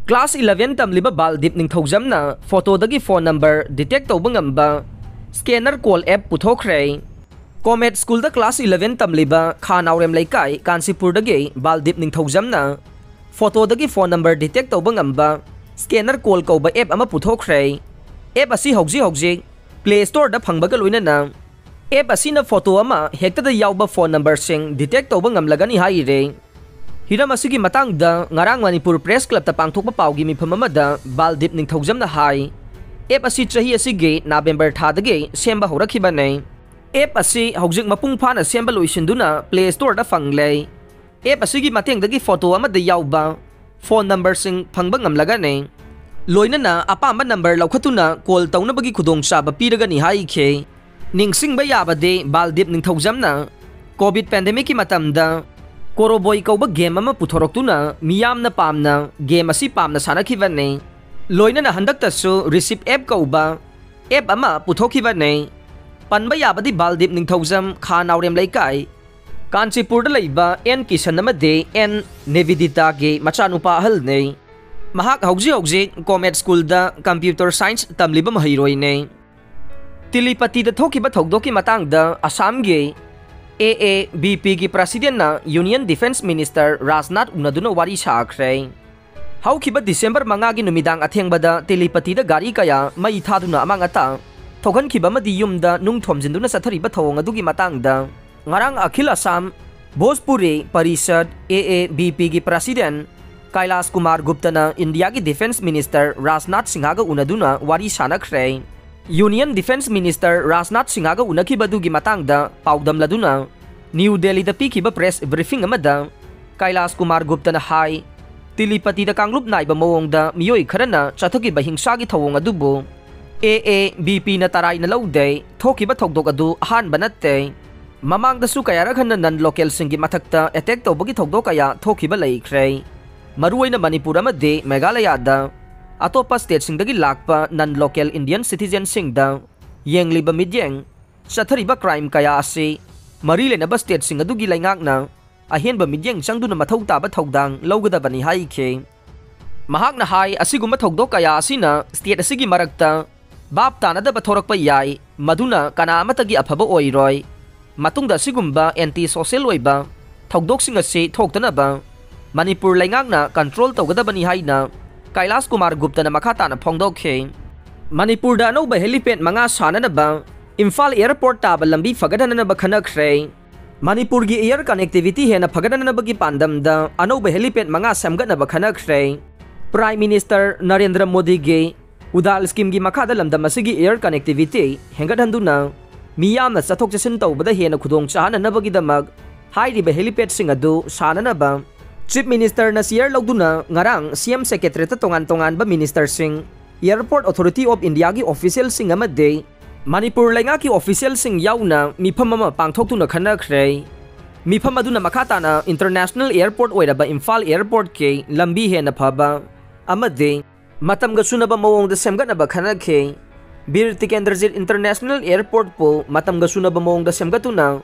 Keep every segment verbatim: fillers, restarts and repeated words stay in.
Class eleven ꯇꯝꯂꯤꯕ ꯕꯥꯜꯗꯤꯞ ꯅꯤꯡꯊꯧꯖꯝꯅ ꯐꯣꯇꯣꯗꯒꯤ phone number detect ꯇꯧꯕ ꯉꯝꯕ ꯁ꯭ꯀꯦꯅꯔ ꯀꯣꯜ ꯑꯦꯞ ꯄꯨꯊꯣꯛꯈ꯭ꯔꯦ꯫ ꯀꯣꯃꯦꯠ ꯁ꯭ꯀꯨꯜꯗ ꯀ꯭ꯂꯥꯁ eleven ꯇꯝꯂꯤꯕ ꯈꯥ ꯅꯥꯎꯔꯦꯝ ꯂꯩꯀꯥꯏ ꯀꯥꯟꯆꯤꯄꯨꯔꯗꯒꯤ ꯕꯥꯜꯗꯤꯞ ꯅꯤꯡꯊꯧꯖꯝꯅ ꯐꯣꯇꯣꯗꯒꯤ ꯐꯣꯟ ꯅꯝꯕꯔ ꯗꯤꯇꯦꯛ ꯇꯧꯕ ꯉꯝꯕ ꯁ꯭ꯀꯦꯅꯔ ꯀꯣꯜ ꯀꯧꯕ ꯑꯦꯞ ꯑꯃ ꯄꯨꯊꯣꯛꯈ꯭ꯔꯦ꯫ ꯑꯦꯞ ꯑꯁꯤ ꯍꯧꯖꯤꯛ ꯍꯧꯖꯤꯛ ꯄ꯭ꯂꯦ ꯁ꯭ꯇꯣꯔꯗ ꯐꯪꯕꯒ ꯂꯣꯏꯅꯅ ꯑꯦꯞ ꯑꯁꯤꯅ ꯐꯣꯇꯣ ꯑꯃ ꯍꯦꯛꯇꯗ ꯌꯥꯎꯕ ꯐꯣꯟ ꯅꯝꯕꯔꯁꯤꯡ ꯗꯤꯇꯦꯛ ꯇꯧꯕ ꯉꯝꯂꯒꯅꯤ ꯍꯥꯏꯔꯦ꯫ ꯍꯤꯔꯝ ꯑꯁꯤꯒꯤ ꯃꯇꯥꯡꯗ ꯉꯔꯥꯡ ꯃꯅꯤꯄꯨꯔ ꯄ꯭ꯔꯦꯁ ꯀ꯭ꯂꯕꯇ ꯄꯥꯡꯊꯣꯛꯄ ꯄꯥꯎꯒꯤ ꯃꯤꯐꯝ ꯑꯃꯗ ꯕꯥꯜꯗꯤꯞ ꯅꯤꯡꯊꯧꯖꯝꯅ ꯍꯥꯏ, ꯑꯦꯞ ꯑꯁꯤ ꯆꯍꯤ ꯑꯁꯤꯒꯤ ꯅꯕꯦꯝꯕꯔ ꯊꯥꯗꯒꯤ ꯁꯦꯝꯕ ꯍꯧꯔꯛꯈꯤꯕꯅꯦ꯫ ꯑꯦꯞ ꯑꯁꯤ ꯍꯧꯖꯤꯛ ꯃꯄꯨꯡ ꯐꯥꯅ ꯁꯦꯝꯕ ꯂꯣꯏꯁꯤꯟꯗꯨꯅ ꯄ꯭ꯂꯦ ꯁ꯭ꯇꯣꯔꯗ ꯐꯪꯂꯦ꯫ ꯑꯦꯞ ꯑꯁꯤꯒꯤ ꯃꯇꯦꯡꯗꯒꯤ ꯐꯣꯇꯣ ꯑꯃꯗ ꯌꯥꯎꯕ ꯐꯣꯟ ꯅꯝꯕꯔꯁꯤꯡ ꯐꯪꯕ ꯉꯝꯂꯒꯅꯤ꯫ ꯂꯣꯏꯅꯅ ꯑꯄꯥꯝꯕ ꯅꯝꯕꯔ ꯂꯧꯈꯠꯇꯨꯅ ꯀꯣꯜ ꯇꯧꯅꯕꯒꯤ ꯈꯨꯗꯣꯡꯆꯥꯕ ꯄꯤꯔꯒꯅꯤ ꯍꯥꯏꯈꯤ꯫ ꯅꯤꯡꯁꯤꯡꯕ ꯌꯥꯕꯗꯤ ꯕꯥꯜꯗꯤꯞ ꯅꯤꯡꯊꯧꯖꯝꯅ ꯀꯣꯚꯤꯗ ꯄꯦꯟꯗꯦꯃꯤꯛꯀꯤ ꯃꯇꯝꯗ ꯀꯣꯔꯣꯕꯣꯏ ꯀꯧꯕ ꯒꯦꯝ ꯑꯃ ꯄꯨꯊꯣꯔꯛꯇꯨꯅ ꯃꯤꯌꯥꯝꯅ ꯄꯥꯝꯅ ꯒꯦꯝ ꯑꯁꯤ ꯄꯥꯝꯅ ꯁꯥꯟꯅꯈꯤꯕꯅꯤ꯫ ꯂꯣꯏꯅꯅ ꯍꯟꯗꯛꯇꯁꯨ ꯔꯤꯁꯤꯞ ꯑꯦꯞ ꯀꯧꯕ ꯑꯦꯞ ꯑꯃ ꯄꯨꯊꯣꯛꯈꯤꯕꯅꯤ꯫ ꯄꯟꯕ ꯌꯥꯕꯗꯤ ꯕꯥꯜꯗꯤꯞ ꯅꯤꯡꯊꯧꯖꯝ ꯈꯥ ꯅꯥꯎꯔꯦꯝ ꯂꯩꯀꯥꯏ ꯀꯥꯟꯆꯤꯄꯨꯔꯗ ꯂꯩꯕ ꯑꯦꯟ ꯀꯤꯁꯟ ꯑꯃꯗꯤ ꯑꯦꯟ ꯅꯦꯕꯤꯗꯤꯇꯥꯒꯤ ꯃꯆꯥꯅꯨꯄꯥ ꯑꯍꯜꯅꯤ꯫ ꯃꯍꯥꯛ ꯍꯧꯖꯤꯛ ꯍꯧꯖꯤꯛ ꯀꯣꯃꯦꯠ ꯁ꯭ꯀꯨꯜꯗ ꯀꯝꯄ꯭ꯌꯨꯇꯔ ꯁꯥꯏꯟꯁ ꯇꯝꯂꯤꯕ ꯃꯍꯩꯔꯣꯏꯅꯤ꯫ ꯇꯤꯂꯤꯄꯇꯤꯗ ꯊꯣꯛꯈꯤꯕ ꯊꯧꯗꯣꯛꯀꯤ ꯃꯇꯥꯡꯗ ꯑꯁꯥꯝꯒꯤ ꯑꯦ ꯑꯦ ꯕꯤ ꯄꯤꯒꯤ ꯄ꯭ꯔꯁꯤꯗꯦꯟꯅ ꯌꯨꯅꯤꯌꯟ ꯗꯤꯐꯦꯟꯁ ꯃꯤꯅꯤꯁꯇꯔ ꯔꯥꯖꯅꯥꯊ ꯎꯅꯗꯨꯅ ꯋꯥꯔꯤ ꯁꯥꯈ꯭ꯔꯦ꯫ ꯍꯧꯈꯤꯕ ꯗꯤꯁꯦꯝꯕꯔ ꯃꯉꯥꯒꯤ ꯅꯨꯃꯤꯗꯥꯡ ꯑꯊꯦꯡꯕꯗ ꯇꯤꯂꯤꯄꯇꯤꯗ ꯒꯥꯔꯤ ꯀꯌꯥ ꯃꯩ ꯊꯥꯗꯨꯅ ꯑꯃꯥꯡ ꯑꯇꯥ ꯊꯣꯛꯍꯟꯈꯤꯕ ꯑꯃꯗꯤ ꯌꯨꯝꯗ ꯅꯨꯡ ꯊꯣꯝꯖꯤꯟꯗꯨꯅ ꯆꯠꯊꯔꯤꯕ ꯊꯧꯑꯣꯡ ꯑꯗꯨꯒꯤ ꯃꯇꯥꯡꯗ ꯉꯔꯥꯡ ꯑꯈꯤꯜ ꯑꯁꯥꯝ ꯚꯣꯖꯄꯨꯔꯤ ꯄꯔꯤꯁꯗ, ꯑꯦ ꯑꯦ ꯕꯤ ꯄꯤꯒꯤ ꯄ꯭ꯔꯁꯤꯗꯦꯟ ꯀꯩꯂꯥꯁ ꯀꯨꯃꯥꯔ ꯒꯨꯞꯇꯅ ꯏꯟꯗꯤꯌꯥꯒꯤ ꯗꯤꯐꯦꯟꯁ ꯃꯤꯅꯤꯁꯇꯔ ꯔꯥꯖꯅꯥꯊ ꯁꯤꯡꯍꯒ ꯎꯅꯗꯨꯅ ꯋꯥꯔꯤ ꯁꯥꯅꯈ꯭ꯔꯦ꯫ ꯌꯨꯅꯤꯌꯟ ꯗꯤꯐꯦꯟꯁ ꯃꯤꯅꯤꯁꯇꯔ ꯔꯥꯖꯅꯥꯊ ꯁꯤꯡꯍꯒ ꯎꯅꯈꯤꯕ ꯑꯗꯨꯒꯤ ꯃꯇꯥꯡꯗ ꯄꯥꯎꯗꯝꯂꯗꯨꯅ ꯅ꯭ꯌꯨ ꯗꯦꯜꯂꯤꯗ ꯄꯤꯈꯤꯕ ꯄ꯭ꯔꯦꯁ ꯕ꯭ꯔꯤꯐꯤꯡ ꯑꯃꯗ ꯀꯩꯂꯥꯁ ꯀꯨꯃꯥꯔ ꯒꯨꯞꯇꯅ ꯍꯥꯏ, ꯇꯤꯂꯤꯄꯇꯤꯗ ꯀꯥꯡꯂꯨꯞ ꯅꯥꯏꯕ ꯃꯑꯣꯡꯗ ꯃꯤꯑꯣꯏ ꯈꯔꯅ ꯆꯠꯊꯈꯤꯕ ꯍꯤꯡꯁꯥꯒꯤ ꯊꯧꯑꯣꯡ ꯑꯗꯨꯕꯨ ꯑꯦ ꯑꯦ ꯕꯤ ꯄꯤꯅ ꯇꯔꯥꯏꯅ ꯂꯧꯗꯦ꯫ ꯊꯣꯛꯈꯤꯕ ꯊꯧꯗꯣꯛ ꯑꯗꯨ ꯑꯍꯥꯟꯕ ꯅꯠꯇꯦ꯫ ꯃꯃꯥꯡꯗꯁꯨ ꯀꯌꯥꯔꯛ ꯍꯟꯅ ꯅꯟ ꯂꯣꯀꯦꯜꯁꯤꯡꯒꯤ ꯃꯊꯛꯇ ꯑꯦꯇꯦꯛ ꯇꯧꯕꯒꯤ ꯊꯧꯗꯣꯛ ꯀꯌꯥ ꯊꯣꯛꯈꯤꯕ ꯂꯩꯈ꯭ꯔꯦ꯫ ꯃꯔꯨꯑꯣꯏꯅ ꯃꯅꯤꯄꯨꯔ ꯑꯃꯗꯤ ꯃꯦꯘꯥꯂꯌꯥꯗ ꯑꯇꯣꯞꯄ ꯁ꯭ꯇꯦꯠꯁꯤꯡꯗꯒꯤ ꯂꯥꯛꯄ ꯅꯟ ꯂꯣꯀꯦꯜ ꯏꯟꯗꯤꯌꯟ ꯁꯤꯇꯤꯖꯦꯟꯁꯤꯡꯗ ꯌꯦꯡꯂꯤꯕ ꯃꯤꯠꯌꯦꯡ, ꯆꯠꯊꯔꯤꯕ ꯀ꯭ꯔꯥꯏꯝ ꯀꯌꯥ ꯑꯁꯤ ꯃꯔꯤ ꯂꯩꯅꯕ ꯁ꯭ꯇꯦꯠꯁꯤꯡ ꯑꯗꯨꯒꯤ ꯂꯩꯉꯥꯛꯅ ꯑꯍꯦꯟꯕ ꯃꯤꯠꯌꯦꯡ ꯆꯪꯗꯨꯅ ꯃꯊꯧ ꯇꯥꯕ ꯊꯧꯗꯥꯡ ꯂꯧꯒꯗꯕꯅꯤ ꯍꯥꯏꯈꯤ꯫ ꯃꯍꯥꯛꯅ ꯍꯥꯏ, ꯑꯁꯤꯒꯨꯝꯕ ꯊꯧꯗꯣꯛ ꯀꯌꯥ ꯑꯁꯤꯅ state ꯑꯁꯤꯒꯤ ꯃꯔꯛꯇ ꯚꯥꯞ ꯇꯥꯅꯗꯕ ꯊꯣꯔꯛꯄ ꯌꯥꯏ, ꯃꯗꯨꯅ ꯀꯅꯥ ꯑꯃꯠꯇꯒꯤ ꯑꯐꯕ ꯑꯣꯏꯔꯣꯏ꯫ ꯃꯇꯨꯡꯗ ꯑꯁꯤꯒꯨꯝꯕ anti social ꯑꯣꯏꯕ ꯊꯧꯗꯣꯛꯁꯤꯡ ꯑꯁꯤ ꯊꯣꯛꯇꯅꯕ ꯃꯅꯤꯄꯨꯔ ꯂꯩꯉꯥꯛꯅ control ꯇꯧꯒꯗꯕꯅꯤ ꯍꯥꯏꯅ ꯀꯩꯂꯥꯁ ꯀꯨꯃꯥꯔ ꯒꯨꯞꯇꯅ ꯃꯈꯥ ꯇꯥꯅ ꯐꯣꯡꯗꯣꯛꯈꯤ꯫ ꯃꯅꯤꯄꯨꯔꯗ ꯑꯅꯧꯕ helipad ꯃꯉꯥ ꯁꯥꯅꯅꯕ ꯏꯝꯐꯥꯜ airport ꯇꯥꯕ ꯂꯝꯕꯤ ꯐꯒꯠꯍꯟꯅꯕ ꯈꯟꯅꯈ꯭ꯔꯦ꯫ ꯃꯅꯤꯄꯨꯔꯒꯤ air connectivity ꯍꯦꯟꯅ ꯐꯒꯠꯍꯟꯅꯕꯒꯤ ꯄꯥꯟꯗꯝꯗ ꯑꯅꯧꯕ helipad ꯃꯉꯥ ꯁꯦꯝꯒꯠꯅꯕ ꯈꯟꯅꯈ꯭ꯔꯦ꯫ Prime Minister ꯅꯔꯦꯟꯗ꯭ꯔ ꯃꯣꯗꯤꯒꯤ ꯎꯗꯥꯜ schemeꯒꯤ ꯃꯈꯥꯗ ꯂꯝꯗꯝ ꯑꯁꯤꯒꯤ air connectivity ꯍꯦꯟꯒꯠꯍꯟꯗꯨꯅ ꯃꯤꯌꯥꯝꯅ ꯆꯠꯊꯣꯛ ꯆꯠꯁꯤꯟ ꯇꯧꯕꯗ ꯍꯦꯟꯅ ꯈꯨꯗꯣꯡ ꯆꯥꯍꯟꯅꯅꯕꯒꯤꯗꯃꯛ ꯍꯥꯏꯔꯤꯕ helipadꯁꯤꯡ ꯑꯗꯨ ꯁꯥꯅꯅꯕ Chief Ministerꯅ chair ꯂꯧꯗꯨꯅ ꯉꯔꯥꯡ CM Secretariatꯇ ꯇꯣꯉꯥꯟ ꯇꯣꯉꯥꯟꯕ ministerꯁꯤꯡ, Airport Authority of Indiaꯒꯤ officialꯁꯤꯡ ꯑꯃꯗꯤ ꯃꯅꯤꯄꯨꯔ ꯂꯩꯉꯥꯛꯀꯤ officialꯁꯤꯡ ꯌꯥꯎꯅ ꯃꯤꯐꯝ ꯑꯃ ꯄꯥꯡꯊꯣꯛꯇꯨꯅ ꯈꯟꯅꯈ꯭ꯔꯦ꯫ ꯃꯤꯐꯝ ꯑꯗꯨꯅ ꯃꯈꯥ ꯇꯥꯅ international airport ꯑꯣꯏꯔꯕ ꯏꯝꯐꯥꯜ airportꯀꯤ ꯂꯝꯕꯤ ꯍꯦꯟꯅ ꯐꯕ ꯑꯃꯗꯤ ꯃꯇꯝꯒ ꯆꯨꯅꯕ ꯃꯑꯣꯡꯗ ꯁꯦꯝꯒꯠꯅꯕ ꯈꯟꯅꯈꯤ꯫ ꯕꯤꯔ ꯇꯤꯀꯦꯟꯗ꯭ꯔꯖꯤꯠ International Airportꯄꯨ ꯃꯇꯝꯒ ꯆꯨꯅꯕ ꯃꯑꯣꯡꯗ ꯁꯦꯝꯒꯠꯇꯨꯅ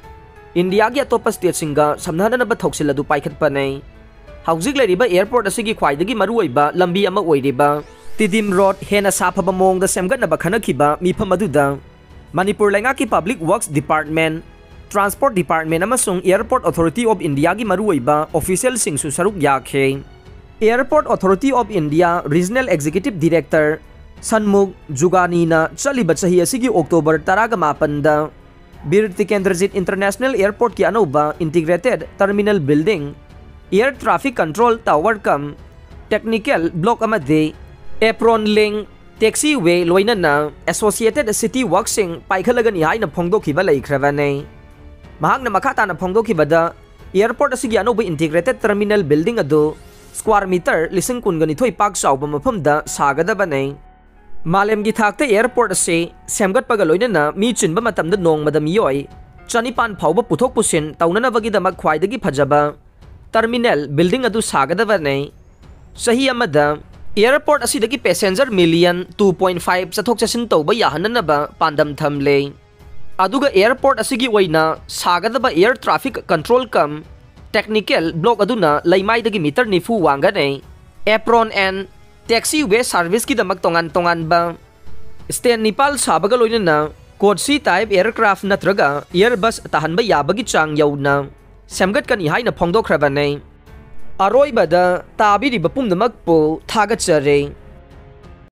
ꯏꯟꯗꯤꯌꯥꯒꯤ ꯑꯇꯣꯞꯄ stateꯁꯤꯡꯒ ꯁꯝꯅꯍꯟꯅꯅꯕ ꯊꯧꯁꯤꯜ ꯑꯗꯨ ꯄꯥꯏꯈꯠꯄꯅꯤ꯫ ꯍꯧꯖꯤꯛ ꯂꯩꯔꯤꯕ airport ꯑꯁꯤꯒꯤ ꯈ꯭ꯋꯥꯏꯗꯒꯤ ꯃꯔꯨꯑꯣꯏꯕ ꯂꯝꯕꯤ ꯑꯃ ꯑꯣꯏꯔꯤꯕ ꯇꯤꯗꯤꯝ road ꯍꯦꯟꯅ ꯁꯥꯐꯕ ꯃꯑꯣꯡꯗ ꯁꯦꯝꯒꯠꯅꯕ ꯈꯟꯅꯈꯤꯕ ꯃꯤꯐꯝ ꯑꯗꯨꯗ ꯃꯅꯤꯄꯨꯔ ꯂꯩꯉꯥꯛꯀꯤ Public Works Department, Transport Department ꯑꯃꯁꯨꯡ Airport Authority of Indiaꯒꯤ ꯃꯔꯨꯑꯣꯏꯕ officialꯁꯤꯡꯁꯨ ꯁꯔꯨꯛ ꯌꯥꯈꯤ꯫ Airport Authority of India Regional Executive Director ꯁꯟꯃꯨꯈ ꯖꯨꯒꯥꯅꯤꯅ ꯆꯠꯂꯤꯕ ꯆꯍꯤ ꯑꯁꯤꯒꯤ October ꯇꯔꯥꯒ ꯃꯥꯄꯟꯗ ꯕꯤꯔ ꯇꯤꯀꯦꯟꯗ꯭ꯔꯖꯤꯠ International Airportꯀꯤ ꯑꯅꯧꯕ integrated terminal building, air traffic control tower cum technical block ꯑꯃꯗꯤ apron link, taxiway ꯂꯣꯏꯅꯅ associated city workꯁꯤꯡ ꯄꯥꯏꯈꯠꯂꯒꯅꯤ ꯍꯥꯏꯅ ꯐꯣꯡꯗꯣꯛꯈꯤꯕ ꯂꯩꯈ꯭ꯔꯕꯅꯤ꯫ ꯃꯍꯥꯛꯅ ꯃꯈꯥ ꯇꯥꯅ ꯐꯣꯡꯗꯣꯛꯈꯤꯕꯗ, airport ꯑꯁꯤꯒꯤ ꯑꯅꯧꯕ integrated terminal building ꯑꯗꯨ square meter ꯂꯤꯁꯤꯡ ꯀꯨꯟꯒ ꯅꯤꯊꯣꯏ ꯄꯥꯛ ꯆꯥꯎꯕ ꯃꯐꯝꯗ ꯁꯥꯒꯗꯕꯅꯤ꯫ ꯃꯥꯂꯦꯝꯒꯤ ꯊꯥꯛꯇ airport ꯑꯁꯤ ꯁꯦꯝꯒꯠꯄꯒ ꯂꯣꯏꯅꯅ ꯃꯤ ꯆꯤꯟꯕ ꯃꯇꯝꯗ ꯅꯣꯡꯃꯗ ꯃꯤꯑꯣꯏ ꯆꯅꯤꯄꯥꯟ ꯐꯥꯎꯕ ꯄꯨꯊꯣꯛ ꯄꯨꯁꯤꯟ ꯇꯧꯅꯅꯕꯒꯤꯗꯃꯛ ꯈ꯭ꯋꯥꯏꯗꯒꯤ ꯐꯖꯕ terminal building ꯑꯗꯨ ꯁꯥꯒꯗꯕꯅꯤ꯫ ꯆꯍꯤ ꯑꯃꯗ airport ꯑꯁꯤꯗꯒꯤ passenger million two point five ꯆꯠꯊꯣꯛ ꯆꯠꯁꯤꯟ ꯇꯧꯕ ꯌꯥꯍꯟꯅꯅꯕ ꯄꯥꯟꯗꯝ ꯊꯝꯂꯦ꯫ ꯑꯗꯨꯒ airport ꯑꯁꯤꯒꯤ ꯑꯣꯏꯅ ꯁꯥꯒꯗꯕ air traffic control cum technical block ꯑꯗꯨꯅ ꯂꯩꯃꯥꯏꯗꯒꯤ meter ꯅꯤꯐꯨ ꯋꯥꯡꯒꯅꯤ꯫ Apron and taxiway serviceꯀꯤꯗꯃꯛ ꯇꯣꯉꯥꯟ ꯇꯣꯉꯥꯟꯕ stand ꯅꯤꯄꯥꯜ ꯁꯥꯕꯒ ꯂꯣꯏꯅꯅ code C type aircraft ꯅꯠꯇ꯭ꯔꯒ Airbus ꯇꯥꯍꯟꯕ ꯌꯥꯕꯒꯤ ꯆꯥꯡ ꯌꯧꯅ ꯁꯦꯝꯒꯠꯀꯅꯤ ꯍꯥꯏꯅ ꯐꯣꯡꯗꯣꯛꯈ꯭ꯔꯕꯅꯤ꯫ ꯑꯔꯣꯏꯕꯗ ꯇꯥꯕꯤꯔꯤꯕ ꯄꯨꯝꯅꯃꯛꯄꯨ ꯊꯥꯒꯠꯆꯔꯤ꯫